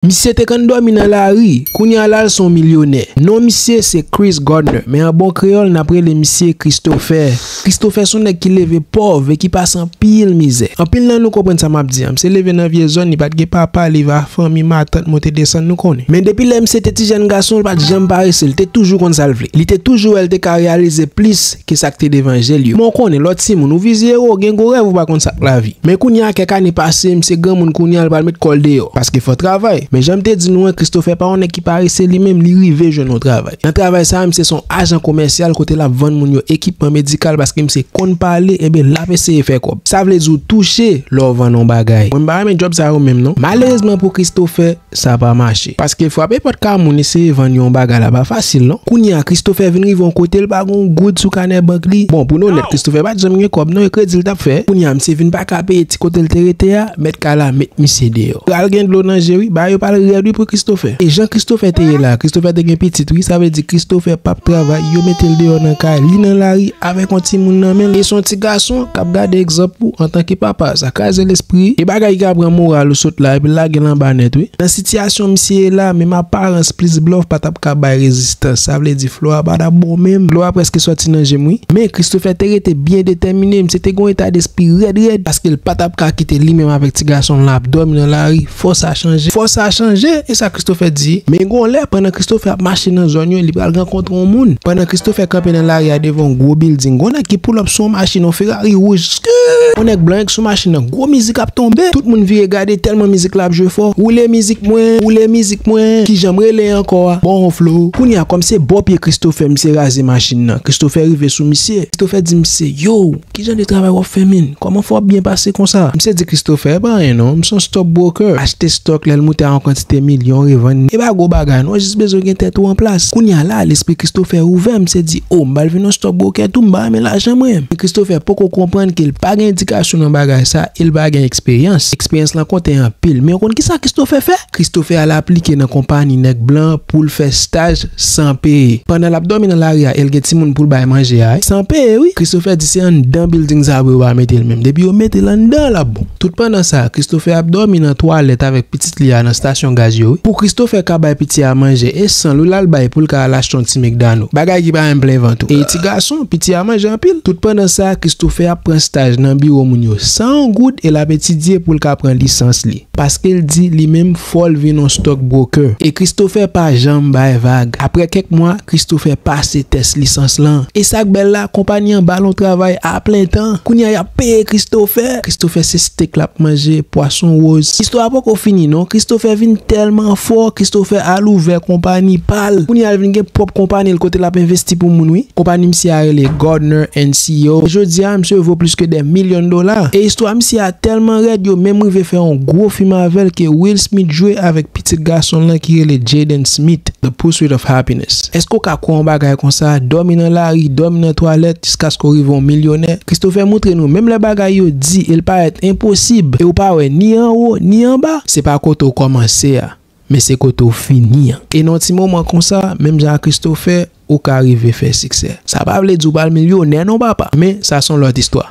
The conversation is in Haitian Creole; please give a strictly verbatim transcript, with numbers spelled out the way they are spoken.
Misye te konn dòmi nan lari, kounye a la l se yon milyonè. Non misye se Chris Gardner, men an bon kreyòl n ap rele misye Christopher. Christopher se yon nèg ki leve pòv e ki pase anpil mizè. Anpil nan nou konprann sa m ap di a. Misye leve nan vye zòn, li pa t gen papa, li va fanmi, matant, monte desann, nou konnen. Men depi lè misye te ti jèn gason, li pa t janm parese, li te toujou konn sa l vle. Li te toujou wè l te ka reyalize plis ke sa k te devan je l yo. Men w konnen, lè w timoun, ou vizye wo, gen gwo rèv, ou pa konn sa k lavi. Men kounye a, kèk ane pase, misye granmoun kounye a, li pral met kò l deyò, paske fò travay. Men jan m te di nou an, Christopher pa yon nèg ki parese li menm, li rive jwenn yon travay. Nan travay sa a, misye se yon ajan komèsyal kote l ap vann moun yo ekipman medikal paske misye konn pale, enben l ap eseye fè kòb. Sa vle di w touche lè w vann yon bagay. Mwen m pa renmen djòb sa yo menm non. Malerezman pou Christopher, sa pa mache. Paske frape pòt kay moun eseye vann yon bagay la pa fasil non. Kounye a, Christopher vin rive yon kote l pa gen yon goud sou kanè bank li. Bon, pou n onèt, Christopher pa t janm gen kòb non, e kredi l t ap fè. Kounye a, misye vin pa ka peye ti kote l te rete a, mèt kay la met misye deyò. Pral gen dlo nan je wi, bagay yo pral rèd wi pou Christopher. E jan Christopher te ye la, Christopher te gen pitit wi, sa vle di Christopher p ap travay, yo mete l deyò nan kay, li nan lari avèk yon timoun nan men l. E se yon ti gason k ap gade egzanp ou antanke papa, sa kraze lespri. E bagay ki ka pran moral ou sot la, epi l lage l anba nèt wi. Nan sitiyasyon misye ye la, menm aparans plis blòf pa t ap ka bay rezistans. Sa vle di flò a pa t ap bon menm. Dlo a prèske sòti nan je m wi. Men Christopher te rete byen detèmine, misye te gen yon eta despri rèd rèd, paske l pa t ap ka kite li menm avèk ti gason l la ap dòmi nan lari. Fò sa chanje. Fò sa chanje, e sa Christopher di. Men gen yon lè, pandan Christopher ap mache nan zòn yo, li pral rankontre yon moun. Pandan Christopher kanpe nan lari a devan yon gwo bilding, gen yon nèg ki pull up sou yon machin, yon Ferrari wouj. Yon nèg blan k sou machin nan, gwo mizik ap tonbe. Tout moun vire gade tèlman mizik la ap jwe fò. Woule mizik mwen, woule mizik mwen. Kijan m rele ankò a? Bon, flow. Kounye a, kòm se bò pye Christopher, misye raze machin nan. Christopher rive sou misye. Christopher di misye, yo, ki jan de travay w ap fè, menn? Kòman fè w ap byen pase konsa? Misye di Christopher, e pa anyen non, m se yon stock broker. Achte stock, lè l moute a yon kantite milyon, revann. E pa gwo bagay non, jis bezwen gen tèt ou an plas. Kounye a la, lespri Christopher ouvè, misye di, o, m pral vin yon stock broker tou, m pa renmen lajan mwen. Men Christopher poko konprann ke l pa gen edikasyon nan bagay sa, e l pa gen eksperyans. Eksperyans lan konte anpil. Men w konn kisa Christopher fè? Christopher al aplike nan konpayi nèg blan pou l fè staj san peye. Pandan l ap dòmi nan lari a, e l gen timoun pou l bay manje a, san peye wi. Christopher di se anndan bilding sa pou yo pa mete l menm. Depi yo mete l anndan, l ap bon. Tout pandan sa, Christopher ap dòmi nan twalèt avèk pitit li a nan stasyon gaz yo wi. Pou Christopher ka bay piti a manje, e san l wi l al bay pou l ka al achte yon ti McDonald. Bagay ki pa menm plen vant ou. E ti gason, piti a manje anpil. Tout pandan sa, Christopher ap pran staj nan biwo moun yo san yon goud e l ap etidye pou l ka pran lisans li. Paske l di li menm fò l vin yon stock broker. E Christopher pa janm bay vag. Apre kèk mwa, Christopher pase tès lisans lan. E sa k bèl la, konpayi an ba l yon travay a plen tan. Kounye a, y ap peye Christopher. Christopher se steak l ap manje, pwason woz. Istwa a poko fini non. Christopher vin tèlman fò, Christopher al ouvè konpayi pa l. Kounye a, l vin gen pwòp konpayi l kote l ap envesti pou moun wi. Konpayi misye a rele Gardner and C E O. Jodi a, misye vo plis ke dè milyon dola. E istwa misye a tèlman rèd, yo menm rive fè yon gwo fim avè l ke Will Smith jwe avèk pitit gason l lan ki rele Jaden Smith, The Pursuit of Happiness. Èske w ka kwè yon bagay konsa? Dòmi nan lari, dòmi nan twalèt, jiskaske w rive yon milyonè. Christopher montre nou, menm lè bagay yo di e l parèt enposib, e w pa wè ni anwo, ni anba, se pa kote w kòmanse a, men se kote w fini an. E nan yon ti moman konsa, menm jan ak Christopher, ou ka rive fè siksè. Sa pa vle di w pral milyonè non papa, men sa se yon lòt istwa.